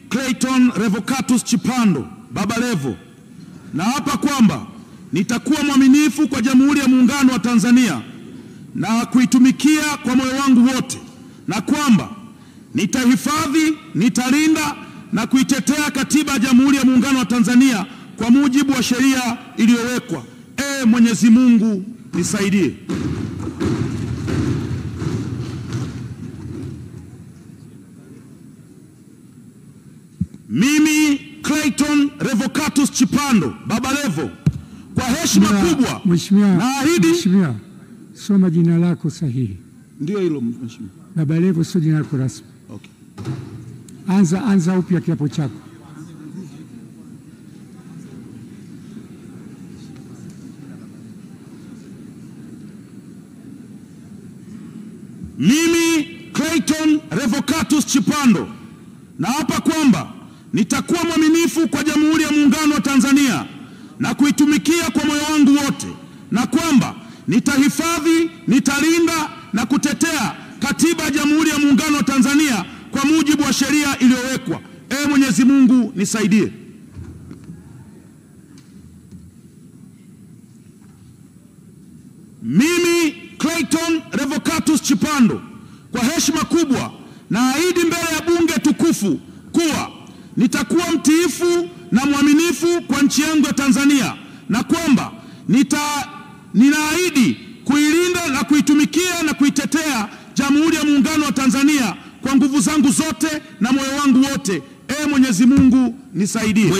Clayton Revocatus Chipando Baba Levo naapa kwamba nitakuwa mwaminifu kwa Jamhuri ya Muungano wa Tanzania na kuitumikia kwa moyo wangu wote, na kwamba nitahifadhi, nitalinda na kuitetea Katiba ya Jamhuri ya Muungano wa Tanzania kwa mujibu wa sheria iliyowekwa. Mwenyezi Mungu nisaidie. Mimi Clayton Revocatus Chipando Baba Levo, kwa heshima kubwa naahidi. Mheshimiwa, soma jina lako sahihi. Ndio hilo mheshimiwa. Baba Levo sio jina lako rasmi. Okay. Anza upya kiapo chako. Mimi Clayton Revocatus Chipando naapa kwamba nitakuwa mwaminifu kwa Jamhuri ya Muungano wa Tanzania na kuitumikia kwa moyo wangu wote, na kwamba nitahifadhi, nitalinda na kutetea Katiba ya Jamhuri ya Muungano wa Tanzania kwa mujibu wa sheria iliyowekwa. Mwenyezi Mungu nisaidie. Mimi Clayton Revocatus Chipando, kwa heshima kubwa naahidi mbele ya bunge tukufu kuwa nitakuwa mtiifu na mwaminifu kwa nchi yangu ya Tanzania, na kwamba ninaahidi kuilinda na kuitumikia na kuitetea Jamhuri ya Muungano wa Tanzania kwa nguvu zangu zote na moyo wangu wote. Mwenyezi Mungu nisaidie.